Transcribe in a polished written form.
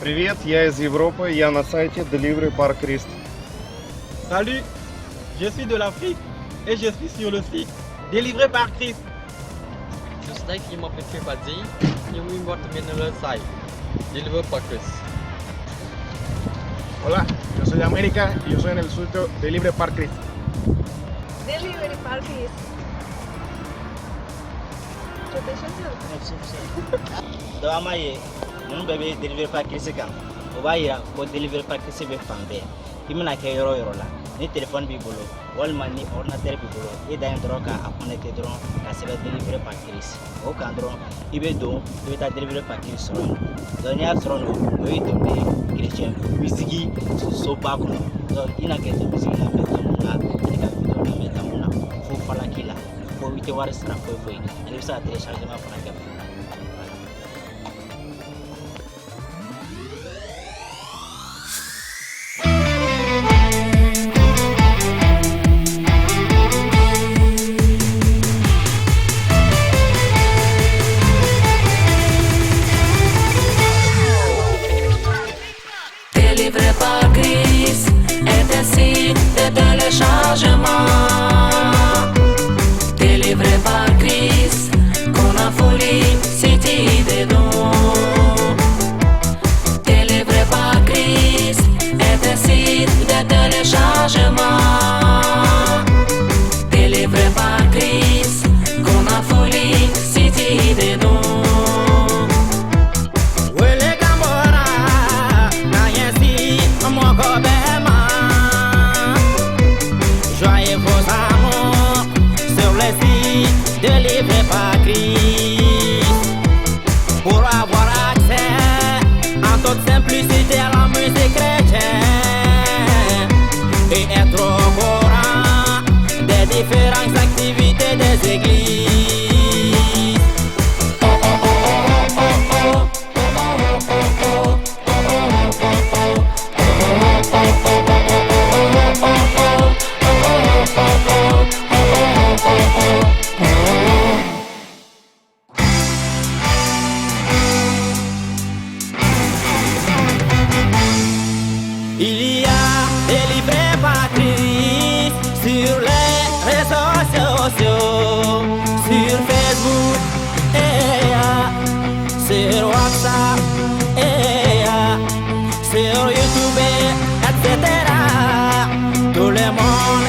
Привет, я из Европы, я на сайте Delivery Par Christ. Salut, je suis de l'Afrique et je suis sur le site Délivré par Christ. សួស្តីខ្ញុំមកពីទ្វីបអាស៊ីខ្ញុំមានវត្តមាននៅលើ site Deliver by Chris. Hola, yo soy de América y yo soy en el sitio Delivery Par Christ. Delivery par Christ. Donc an b'a ye ninnu bɛɛ bɛ Delivery par Christ kan. O b'a yira ko Delivery par Christ bɛ fan bɛɛ. I mana kɛ yɔrɔ o yɔrɔ la, ni téléphone b'i bolo walima ni ordinateur b'i bolo, i dan ye dɔrɔn k'a connecté dɔrɔn ka sɛbɛn Delivery par Christ o kan dɔrɔn, i bɛ don, i bɛ taa Delivery par Christ sɔrɔ yen. Donc n'i y'a sɔrɔ yen, o ye donnen ye chrétien musique soba kɔnɔ. Donc i na chrétien musique lamɛn kan mun na, ani ka vidéo lamɛn kan mun na, fo falaki la, fo i tɛ wari sara foyi foyi, ani i bɛ se ka téléchargement fana kɛ fu la. Voilà. Délivré par Christ est un site de téléchargement. Délivré par Christ, qu'on a folie, city des dons. Délivré par Christ est un site de téléchargement. Délivré par Christ, qu'on a folie, city des dons. Wele ka bɔra na ɲɛsin mɔgɔ bɛɛ ma. Joyeux vos amours sur le site Délivré par Christ. Pour avoir accès en toute simplicité à la musique chrétienne et être au courant des différentes activités des églises. Oh, oh, oh, oh, oh, oh. Il y a Délivré par Christ sur les réseaux sociaux, sur Facebook et sur WhatsApp et sur YouTube, etc. Tout le monde